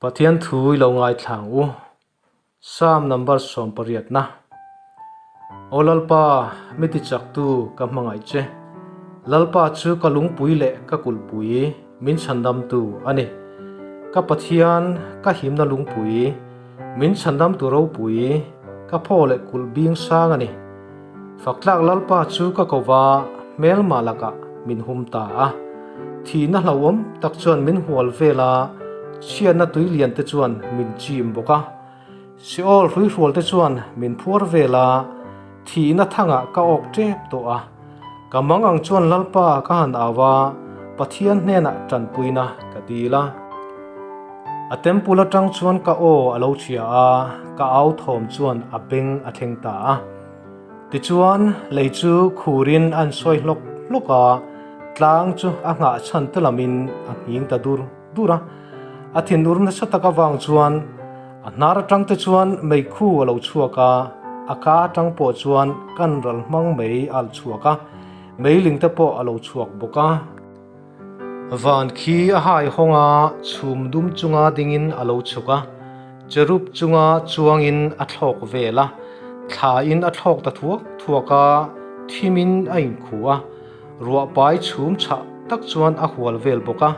Pathian thu i lo ngaithla ang u. Psalm number sawmpariatna. Aw Lalpa, mi tichaktu ka hmangaih che. Lalpa chu ka lungpui leh ka kulhpui, min chhandamtu a ni. Ka Pathian, ka himna lungpui, min chhandamtu ropui, ka phaw leh kulh bing sang a ni. Faktlak Lalpa chu ka ko va, hmelmah lakah min hum ta a. Thihna hlauhawm tak chuan min hual vel a, chhiatna tui lian te chuan min chim bawk a. Seol hruihrual te chuan min phuar vel a, thihna thangah ka awk tep tawh a. Ka mang ang chuan Lalpa ka han au a, Pathian hnenah tanpuina ka dil a. A temple atang chuan ka aw a lo hria a, ka au thawm chuan a beng a thleng ta a. Tichuan, lei chu khurin a insawi hlawk hlawk a, tlang chu a nghah chhan te lamin a nghing ta dur dur a. A thinur nasa tak avang chuan a hnar atang te chuan meikhu a lo chhuak a, a ka atang pawh chuan kan ral hmang mei a al chhuak a, meiling te pawh a lo chhuak bawk a. Van khi a hai hawng a, chhum dum chunga dingin a lo chhuk a, cherub chunga chuangin a thlawk vel a, thlain a thlawk ta thuak thuak a, thimin a inkhu a, ruah pai chhum chhah tak chuan a hual vel bawk a.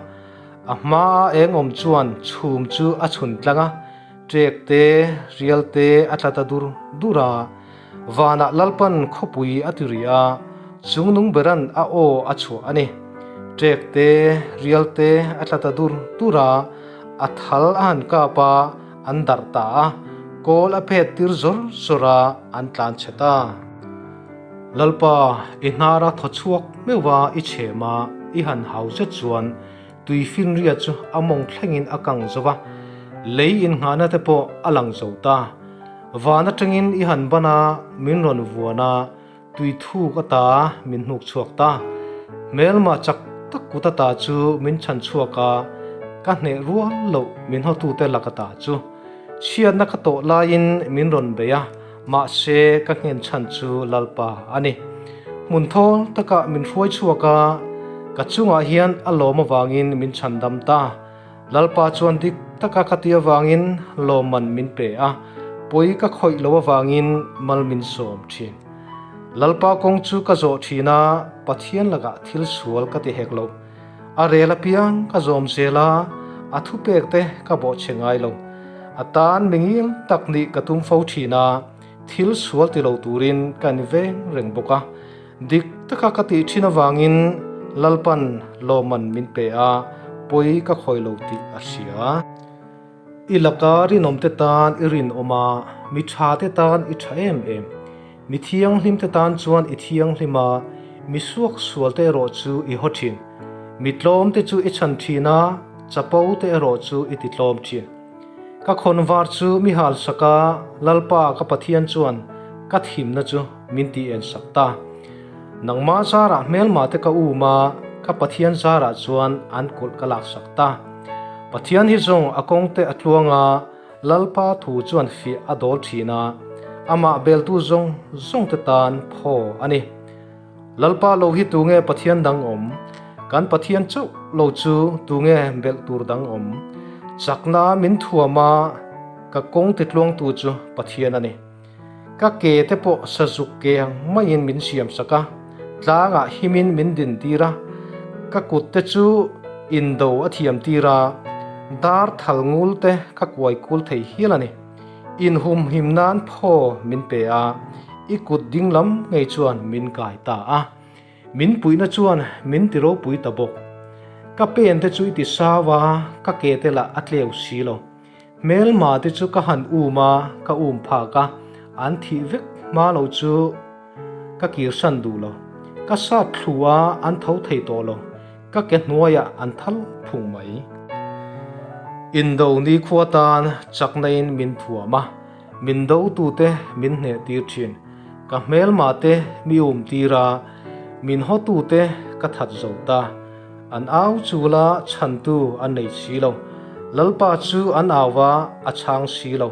A hmaa eng awm chuan chhum chu a chhun tlang a, ṭek te, rial te a tla ta dur dur a. Vanah Lalpan khawpui a ti rih a, chungnung beran a aw a chhuah a ni. Ṭek te, rial te a tla ta dur dur a, a thal a han kap a, an darh ta a, kawl a phet tir zawr zawr a, an tlan chhe ta. Lalpa, i hnara thaw chhuak meuh va i chhem a, i han hau zet chuan tui finria chu a mawng thlengin a kang zo va, lei innghahna te pawh a lang zo ta. Van atangin i han ban a, min rawn vuan a, tui thuk ata min hnuk chhuak ta. Hmelma chak tak kut ata chu min chhan chhuak a, ka hneh rual loh min hawtute lak ata chu. Chhiatna ka tawh laiin min rawn bei a, Mahse, ka nghen chhan chu Lalpa a ni. Hmun thawl takah min hruai chhuak a, ka chungah hian a lawm avangin min chhandam ta. Lalpa chuan dik taka ka ti avangin lawmman min pe a, pawi ka khawih lo avangin mal min sawm thin. Lalpa kawng chu ka zawh thin a, Pathian lakah thil sual ka ti hek lo. A rel apiang ka zawm zel a, a thupek te ka bawhchhe ngai lo. A tan mi ngil tak nih ka tum fo thin a, thil sual ti lo turin ka ni veng reng bawk a. Dik taka ka tih thin avangin Lalpan lawmman min pe a, pawi ka khawi lo tih a hria. I laka rinawmte tan i rinawm a, mi thate tan i tha em em. Mi thianghlimte tan chuan i thianghlim a, mi suaksualte erawh chu i haw thin. Mi tlawmte chu i chhan thin a, chapote erawh chu i ti tlawm thin. Ka khawnvar chu mi halsak a, Lalpa ka Pathian chuan ka thimna chu min ti ensak ta. Nangmah zarah hmelmahte ka um a, ka Pathian zarah chuan an kulh ka laksak ta. Pathian hi zawng a kawngte a tluang a, Lalpa thu chuan fiah a dawl thin a, amah beltu zawng zawngte tan phaw a ni. Lalpa lo hi tunge Pathian dang awm? Kan Pathian chauh lo chu tunge belh tur dang awm? Chakna min thuam a, ka kawng titluangtu chu Pathian a ni. Ka ke te pawh sazuk ke ang maiin min siam sak a, tlangah himin min din tir a, ka kut te chu indo a thiam tir a, dar thal ngul te ka kuai kul thei hial a ni. Inhumhim nan phaw min pe a, i kut ding lam ngei chuan min kai ta a. Min puihna chuan min ti ropui ta bawk. Ka pen te chu i ti sau a, ka ke te lah a tleu si lo. Hmelma te chu ka han um a, ka um phak a, an thih vek hma lo chu ka kirsan duh lo. Ka sat thlu a, an tho thei tawh lo. Ka ke hnuaiah an thal phung mai. Indo nikhua tan chakna-in min thuam a, min dotute min hneh tir thin. Ka hmelma te mi um tir a, min hawtute ka that zo ta. An au chul a, chhantu an nei si lo. Lalpa chu an au a, a chhang si lo.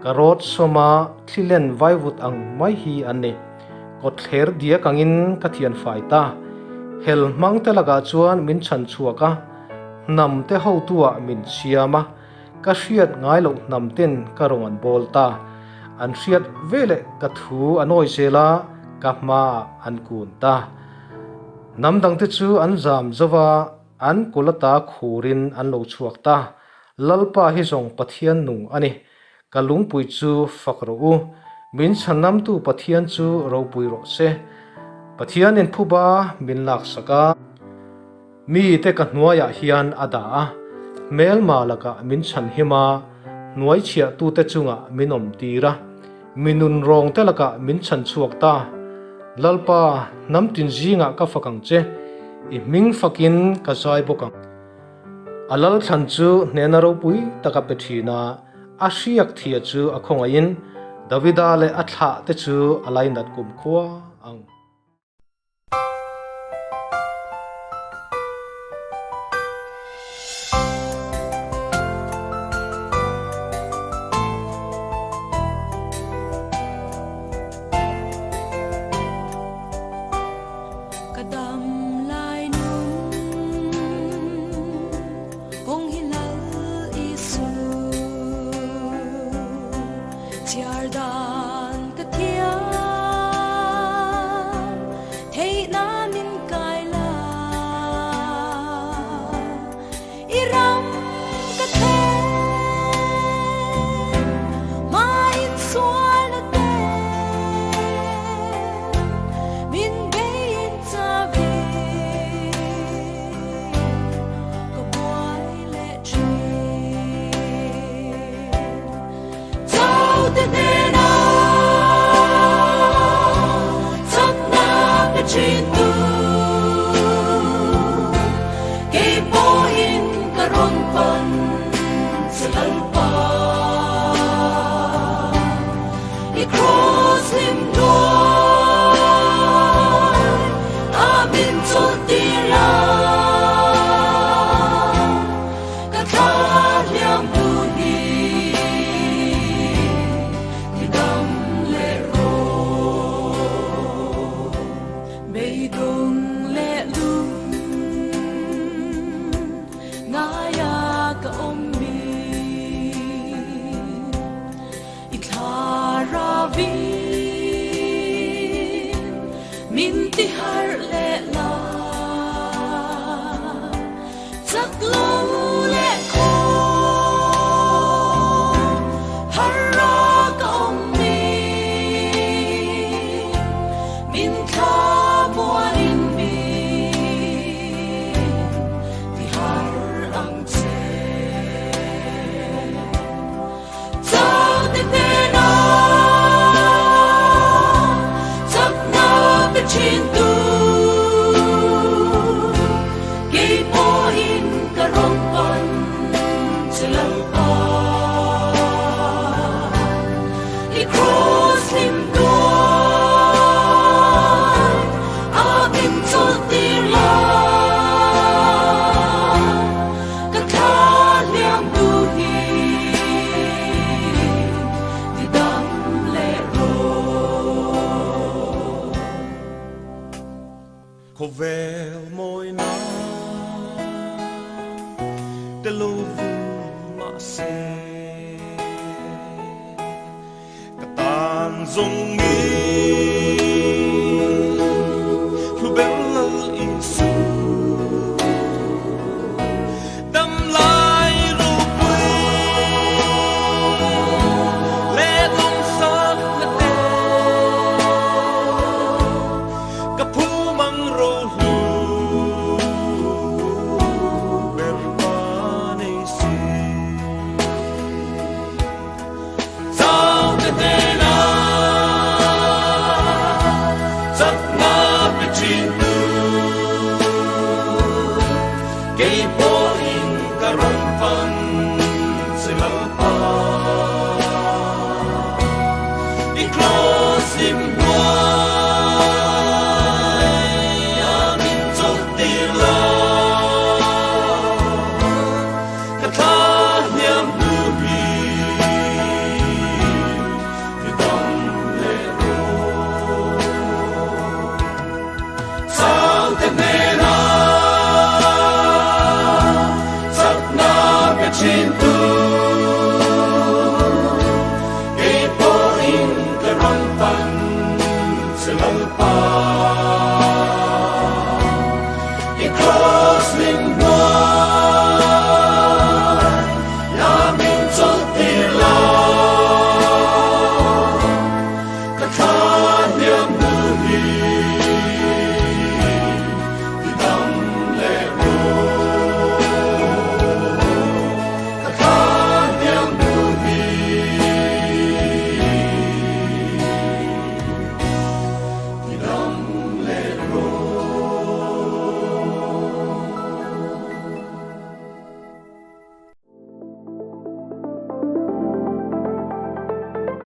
Ka rawt sawm a, thli len vaivut ang mai hi an ni. Kawtthler diak angin ka thian fai ta. Hel hmang te lakah chuan min chhan chhuak a, hnam te hotuah min siam a. Ka hriat ngai loh hnam ten ka rawng an bawl ta. An hriat veleh ka thu a nawi zel a, ka hmaah an kun ta. Hnam dangte chu an zam zo va, an kul ata khurin an lo chhuak ta. Lalpa hi zawng Pathian nung a ni. Ka lungpui chu fak rawh u. Min chhanamtu Pathian chu ropui rawh se. Pathianin phuba min laksak a. Mite ka hnuaiah hian a dah a, hmelma lakah min chhanhim a, hnuaichhiahtute chungah min awmtir a, mi nunrawngte lakah min chhanchhuak ta. Lalpa, hnam tin zingah ka fak ang che, i hming fakin ka zai bawk ang. A lalthlan chu hnehna ropui tak a pe thin a, a hriak thia chu a khawngaihin Davida leh a thlahte chu a lainat kumkhua ang. Ka dam lai nun kawng hi Lal Isu chhiar dan ka thiam theihna min kai la i ram ka thleng hma in sual na te min bei in chavi ka buai leh thin. Chaute hnena chakna pe thin tu kei pawhin ka rawn pan che Lalpa. I kraws hlim hnuai a min chawlh tir a. Ka thla hliam tu hi ti dam leh rawh. Beidawng leh lung ngaia ka awm mi i thla ravin min ti harh leh la. Chak lo leh khaw har ra ka awm mi min thla muanin min ti har ang che. Chaute hnena chakna pe thin tu kei pawhin ka rawn pan che Lalpa. I kraws hlim tuai a min chawlh tir la ka thla hliam tu hi ti dam leh rawh. Khawvel mawina te lo vui mahse ka tan zawng mi hlu ber Lal Isu dam lai ropui leh lawmsak na te ka phu mang ro hlu ber pa nei si. Chaute hnena chakna pe thin tu kei pawhin ka rawn pan che Lalpa. I kraws hlim hnuai a min chawlh tir la ka thla hniam hnu hi ti dam leh rawh. Chaute hnena chakna pe thin tu. Kraws lim hnuai.